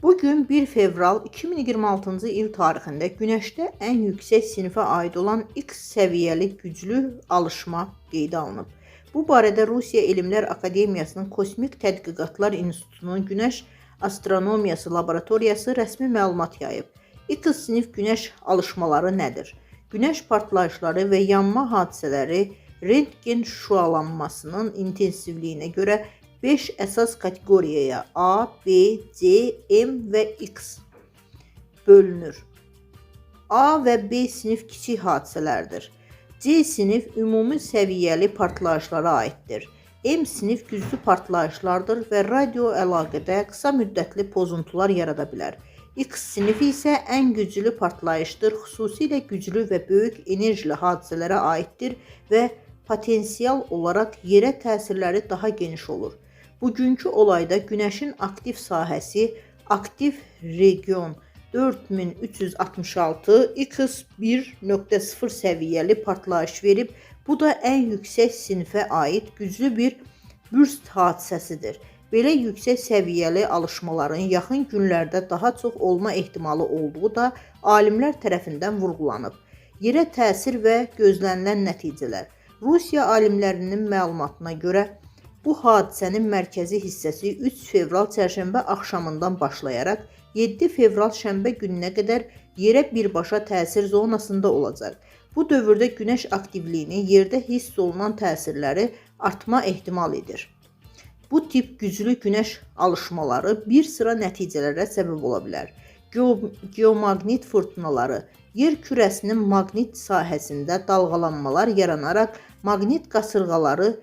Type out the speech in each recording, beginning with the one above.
Bu gün 1 fevral 2026-cı il tarixində Günəşdə ən yüksək sinifə aid olan X səviyyəli güclü alışma qeydə alınıb. Bu barədə Rusiya Elmlər Akademiyasının Kosmik Tədqiqatlar İnstitutunun Günəş Astronomiyası Laboratoriyası rəsmi məlumat yayıb. X sinif günəş alışmaları nədir? Günəş partlayışları və yanma hadisələri rentgen şüalanmasının intensivliyinə görə 5 əsas kateqoriyaya A, B, C, M və X bölünür. A və B sinif kiçik hadisələrdir. C sinif ümumi səviyyəli partlayışlara aiddir. M sinif güclü partlayışlardır və radio əlaqədə qısa müddətli pozuntular yarada bilər. X sinifi isə ən güclü partlayışdır, xüsusilə güclü və böyük enerjili hadisələrə aiddir və potensial olaraq yerə təsirləri daha geniş olur. Bugünkü olayda Günəşin aktiv sahəsi, aktiv region 4366 X1.0 səviyyəli partlayış verib. Bu da ən yüksək sinifə aid güclü bir bürst hadisəsidir. Belə yüksək səviyyəli alışmaların yaxın günlərdə daha çox olma ehtimalı olduğu da alimlər tərəfindən vurğulanıb. Yerə təsir və gözlənilən nəticələr. Rusiya alimlərinin məlumatına görə bu hadisənin mərkəzi hissəsi 3 fevral çərşənbə axşamından başlayaraq 7 fevral şənbə gününə qədər yerə birbaşa təsir zonasında olacaq. Bu dövrdə günəş aktivliyinin yerdə hiss olunan təsirləri artma ehtimal edir. Bu tip güclü günəş alışmaları bir sıra nəticələrə səbəb ola bilər. Geomaqnit fırtınaları, yer kürəsinin maqnit sahəsində dalğalanmalar yaranaraq maqnit qasırğaları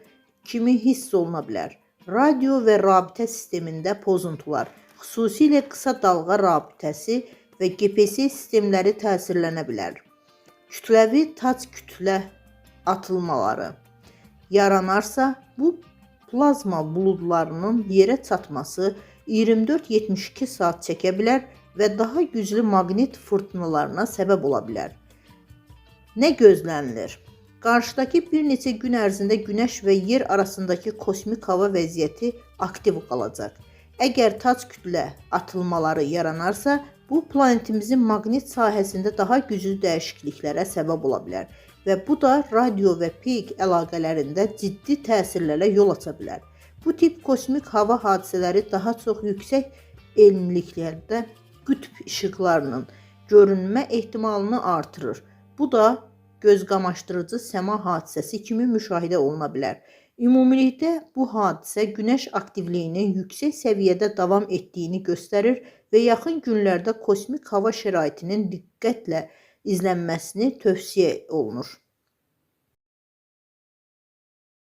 kimi hiss oluna bilər. Radio və rabitə sistemində pozuntular, xüsusilə qısa dalğa rabitəsi və GPS sistemləri təsirlənə bilər. Kütləvi tac kütlə atılmaları yaranarsa, bu plazma buludlarının yerə çatması 24-72 saat çəkə bilər və daha güclü maqnit fırtınalarına səbəb ola bilər. Nə gözlənilir? Qarşıdakı bir neçə gün ərzində Günəş və Yer arasındakı kosmik hava vəziyyəti aktiv qalacaq. Əgər tac kütlə atılmaları yaranarsa, bu planetimizin maqnit sahəsində daha güclü dəyişikliklərə səbəb ola bilər və bu da radio və peyk əlaqələrində ciddi təsirlərə yol aça bilər. Bu tip kosmik hava hadisələri daha çox yüksək enliliklərdə qütb işıqlarının görünmə ehtimalını artırır. Bu da gözqamaşdırıcı səma hadisəsi kimi müşahidə oluna bilər. Ümumilikdə bu hadisə günəş aktivliyinin yüksək səviyyədə davam etdiyini göstərir və yaxın günlərdə kosmik hava şəraitinin diqqətlə izlənməsini tövsiyə olunur.